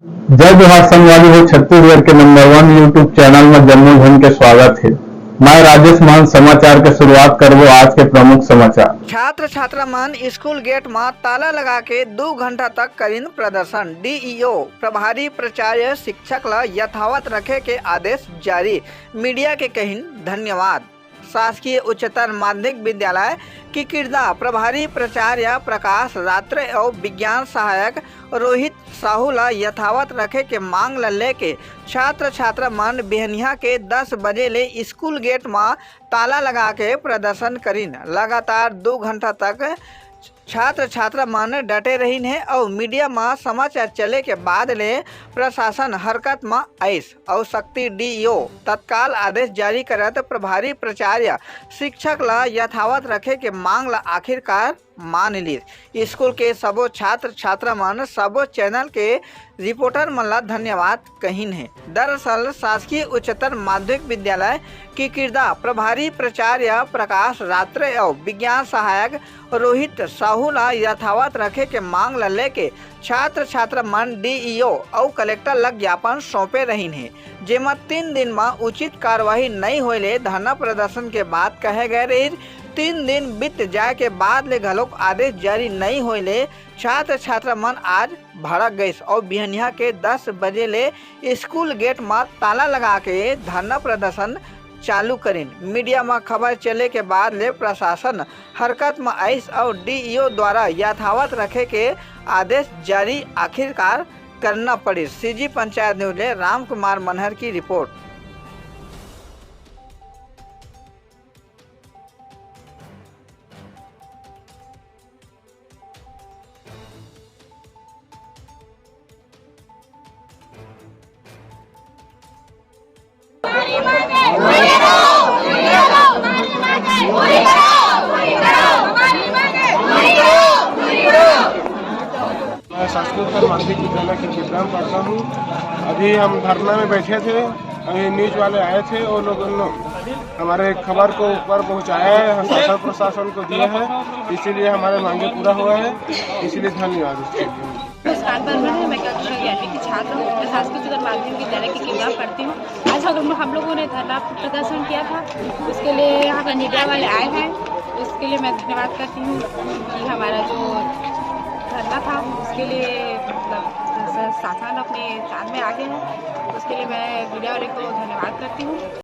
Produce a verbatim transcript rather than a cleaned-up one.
जय जोहार संगवारी हो, छत्तीसगढ़ के नंबर वन YouTube चैनल में जम्मो झन के स्वागत हे। मैं राजेश मान समाचार के शुरुआत करबो आज के प्रमुख समाचार। छात्र छात्रा मन स्कूल गेट म ताला लगा के दू घंटा तक करिन प्रदर्शन। डीईओ प्रभारी प्राचार्य शिक्षक ल यथावत रखे के आदेश जारी, मीडिया के कहिन धन्यवाद। शासकीय उच्चतर माध्यमिक विद्यालय किकिरदा प्रभारी प्राचार्य प्रकाश रात्रे अउ विज्ञान सहायक रोहित साहू ल यथावत रखे के मांग ल लेके छात्र छात्रा मन बिहनिया के दस बजे ले स्कूल गेट म ताला लगा के प्रदर्शन करिन। लगातार दू घंटा तक छात्र छात्रा मन डटे रहिन हे अउ मीडिया म समाचार चले के बाद ले प्रशासन हरकत म आइस अउ सक्ती डीईओ तत्काल आदेश जारी करत प्रभारी प्राचार्य शिक्षक ल यथावत रखे के मांग ल आखिरकार मान लिस। स्कूल के सबो छात्र छात्रा मन सबो चैनल के रिपोर्टर मन ला धन्यवाद कहिन हे। दरअसल शासकीय उच्चतर माध्यमिक विद्यालय किकिरदा प्रभारी प्राचार्य प्रकाश रात्रे अउ विज्ञान सहायक रोहित साहू ला यथावत रखे के मांग ला लेके छात्र छात्रा मन डीईओ अउ कलेक्टर ला ज्ञापन सौंपे रहिन हे, जेमा तीन दिन म उचित कार्यवाही नइ होए ले धरना प्रदर्शन के बात कहे गए रहिस। तीन दिन बीत जाए के बाद ले घलोक आदेश जारी नइ होए ले छात्र छात्रा मन आज भड़क गइस अउ बिहनिया के दस बजे ले स्कूल गेट म ताला लगा के धरना प्रदर्शन चालू करिन। मीडिया म खबर चले के बाद ले प्रशासन हरकत म आइस अउ डीईओ द्वारा यथावत रखे के आदेश जारी आखिरकार करना पड़िस। सीजी पंचायत न्यूज ले राम कुमार मनहर की रिपोर्ट। मैं संस्कृत और माध्यमिक विद्यालय के छात्र पढ़ता हूँ। अभी हम धरना में बैठे थे, अभी न्यूज वाले आए थे, वो लोग उन लोग हमारे खबर को ऊपर पहुँचाया है, शासन प्रशासन को दिया है, इसीलिए हमारे मांगे पूरा हुआ है। इसीलिए धन्यवाद उसके लिए। मुस्कान परमार है, मैं कक्षा ग्यारहवीं की छात्र हूँ। मैं संस्कृत उच्चतर माध्यमिक विद्यालय की किरदा पढ़ती हूँ। आज हम, हम लोगों ने धरना प्रदर्शन किया था, उसके लिए यहाँ पर मीडिया वाले आए हैं, उसके लिए मैं धन्यवाद करती हूँ कि हमारा जो धरना था उसके लिए, मतलब, शासन अपने काम में आ गया है, उसके लिए मैं मीडिया वाले को धन्यवाद करती हूँ।